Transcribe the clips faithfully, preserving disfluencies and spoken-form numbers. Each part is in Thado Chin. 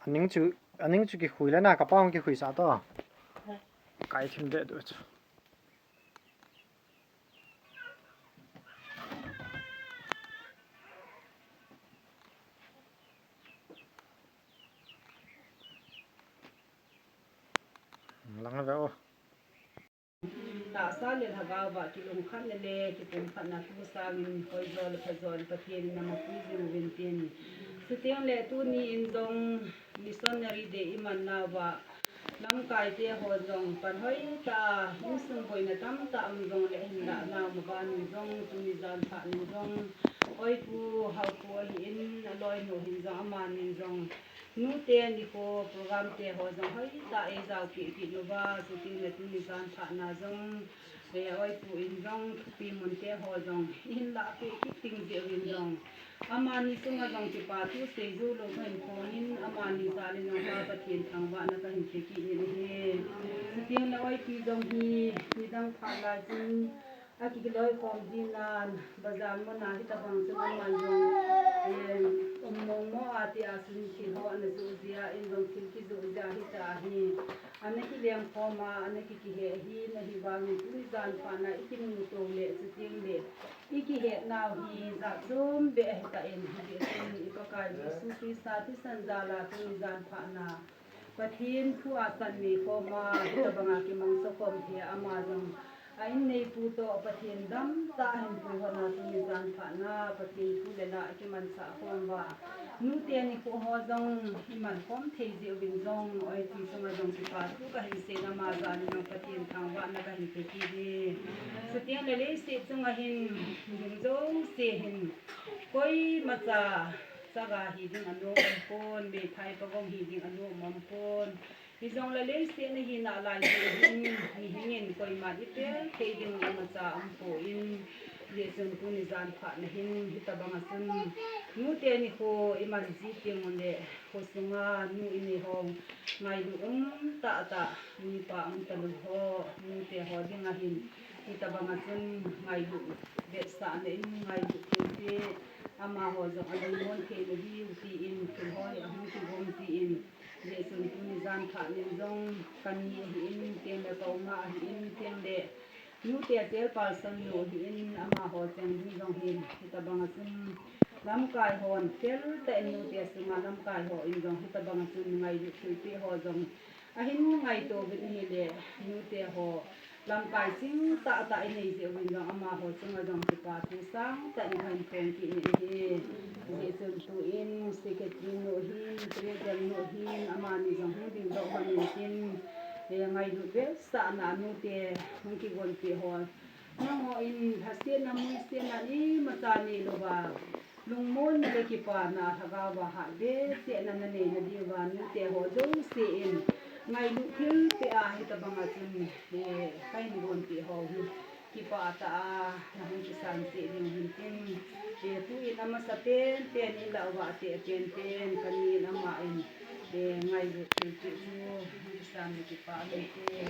Aning chu, aning chu kikhui le na, ka pa hung kikhui sa to. Kai thim de du chu. Lang ve o. Tahsa le lhagao a kilungkhatna le kipumkhatna thu sangin hoijo le phajo in Pathen in ana pui jing uvin tin. Chuteng le tuni in jong missionary day iman nauva lamkai te ho jong pan hoi tah a insung boina tamtah um jong le hinlah nau mabanu jong tuni jan phat in jong Oipu Haopu ahin aloinu hin jong amanin jong Nute nikho program te ho jong hoitah a eijaopeh kit uva, chuteng le tuni jan phat na jong, eh, Oipu in jong thupi mun te ho jong ihin lahpeh kit ding jeh uvin jong, amani chunga jong kipa thu seijou lou kahin phong in, amani jal in jong Pa Pathen thangvahna kahin pe kit in ahi. Chuteng le Oipu jong hi nidang phat lai chun Akiloikhom ding nan, bazar mun a hitabang chun aman jong, em, um mong mo a ti a chun thil ho ana joh jeh a, in jong thil kijoh jeh a hita ahi. Ana kilengkhom a, ana ki, kihe ahi, ahivangin tuni jan phat na ikimu to le, chuteng le, ikihet nau hi jat chom beh ahi tan, hijeh chun i Pakai Jesu Christa thisan jal a tuni jan phat na, Pathen thu a san nei khom a, hitabang a kimangcha khom thei a ama jong a inneipu toh Pathen dam tah a ahin puihon a tuni jan phat na Pathen thu le la akimansah khom uva. Nute nikho ho jong iman khom thei jeh uvin jong Oipu chunga jong kipa thu kahin sei in ama jal in jong Pathen thangvahna kahin pe kit e. Chuteng le leiset chunga hin ding jouse hin koimacha Chaga hiding anom umpon, meithai pagong hiding anom umpon. Hijongle leiset a hina lai jeh hin, mihing in koiman ipel thei ding imacha umpon, hijeh chun tuni jan phat na hin, hitabang a chun, nute nikho iman ji teng ule, khosunga nu inei ho, ngailut um tahtah, mipa um talou ho, nute ho ding ahin, hitabang a chun, ngailut vetsahna in, ngailut thilpeh, Amaho jong alungmon thei nahiu tin, thil ho hi ahung kigom tin, hijeh chun tuni jan phat nin jong kani ahin, tengle ka uma ahin, tengle nute chairperson nu ahin, amaho cheng ding jong hin, hitabang a chun lamkai hon, fel tah in nute sunga lamkai ho in jong, hitabang a chun ngailut thilpeh ho jong, ahin ngaito uvin ahile, nute ho, Lamkai ching tahtah inei jeh uvin jong amaho chunga jong kipa thu sangtah in kahin phong kit in ahi. Hijeh chun tuin secretary nu hin, president nu hin, amani jong hung dingdoh hon in tin, eh, ngailut vetsahna nute hung kigonpeh ho. Nangho in lhasetna, muisetna imacha neilouva. Lungmonna le kipana lhagao a hat behsehna nanei nadiuva nute ho jouse in ngailut thilpeh a hitabang a chun, eh, kahin gonpeh ho hi kipah tah a nahung kisan cheh ding hin tin, eh, tuin amasapen pen in lah uva atehpen pen kani in ama in, eh, ngailut thilpeh chu hung kisan le kipah in tin.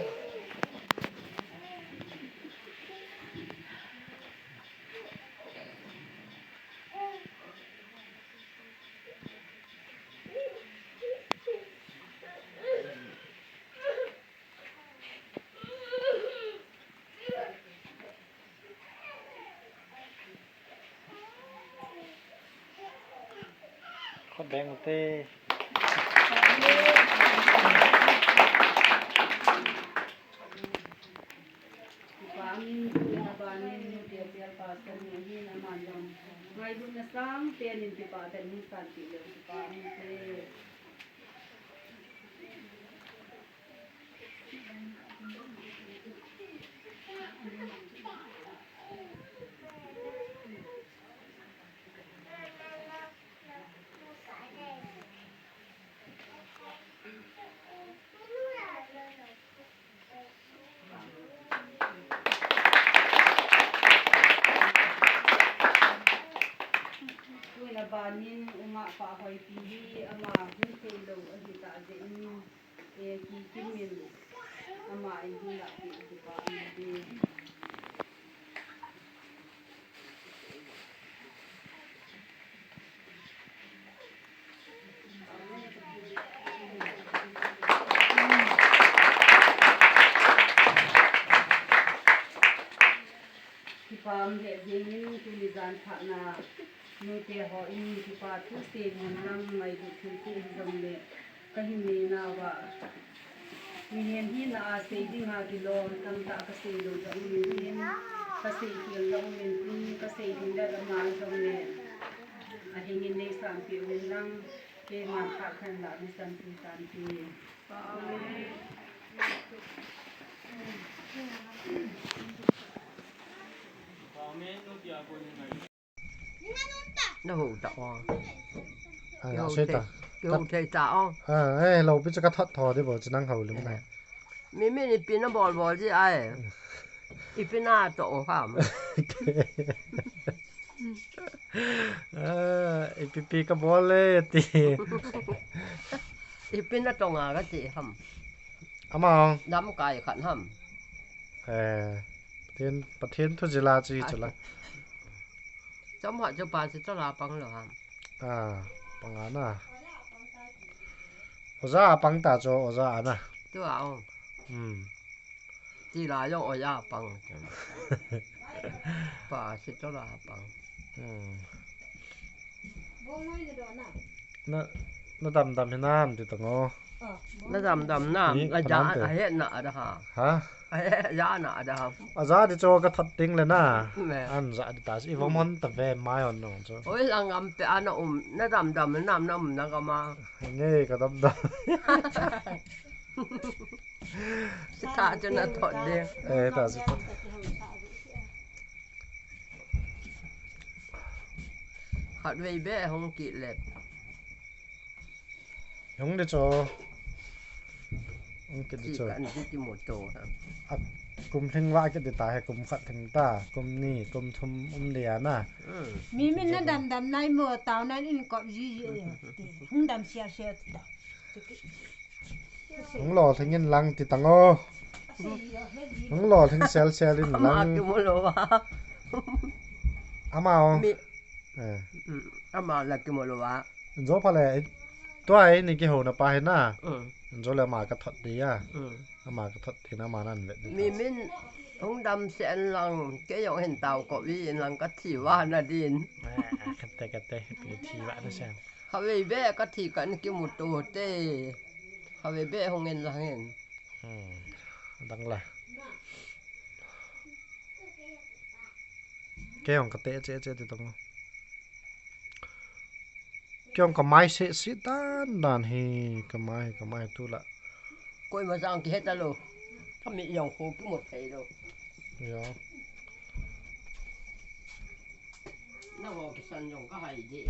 Kho beng ute. Kipa min, tuna banin, nute chairperson ni ahin, aman jong ngailutna sangpen in kipa tah in hung sanpeh leu, kipa min te. Tuna banin Uma Pahhoipi hi ama hung theilou ahi tah jeh in, eh, kikim in ama in hung lah peh in kipa min te. Jan phatna, nute ho in kipa thu sei ngen lang mai du thil te hi jong le, ka hin nei nauva. Mihem hina a sei dinga kilom tamtah ka sei lou jong um in, ka sei khel jong um in, tun ka sei ding le lama jong le, a hingin nei sanpeh uvin lang, keiman phat khat lah nei sanpeh tan ti. Na ho ta o. Ah, na ho sei ta. Ki ho thei ta o. Ah, eh, lo pi cha ka thot tho de bo, cha nang ho lim na. Mi mi ni pi na bol bol ji ai. I pi na to o ham. Ah, ipi pi ka bol le ti. Ipi na tonga ka ti ham. Ama. Dam kai khat ham. Eh, Pathen, Pathen thu jila chi chu la. Chom ha chu pa chu la pang lo ham. Ah, pang ana. Oja a pang ta chu oja ana. Tu a ong. Hmm. Ti la jong oja pang. Pa si to la pang. Hmm. Na, na dam dam hinam ti tang o. Na dam dam nam, ni a ja, kanam te. A het na a da ha. Ha? A het ja na a da ha. A ja ti chu ka thot ding le na. Ne. An ja ti ta si, i va mon ta ve mai on nong chu. Oi, lang am pe ana um, na dam dam nam na um na ka ma. Nge ka dam dam. Sita chu na thot ding. Eh, ta si thot. Khatvei be hung kit le. Hung de chu. Hung kit de chu. Kan di ti mo to. A kum lhing va kit de ta he, kum khat lhing ta, kum ni, kum thum um le ana. Hmm. Mi min na dam dam nai mo, tao nai in kop ji ji. Hung dam sia sia ta. Hung lo thengin lang ti tang o. Hung lo theng sel sel in lang. Ama kimu lou va. Ama o. Mi. Eh. Mm, ama la kimu lou va. Jo pha le. Tua ei ni kihou na pa hi na. Mm. Jo le ama ka thot di a. Mm. Ama ka thot di na ama nan vet di. Mi min hung dam sen lang, kei jong hin tao ko vi in lang ka thi va na din. Eh, kate kate, pi thi va na sen. Khatvei be ka thi kan kimu to te. Khatvei be hung en lang en. Hmm. Dang la. Kei jong ka te che che ti tong. Kei jong ka mai se se dan dan hi, ka mai, ka mai tu la. Koima jong kihe ta lou. Ka mi jong ko kimu thei lou. Ya. Na ho kisan jong ka hai di.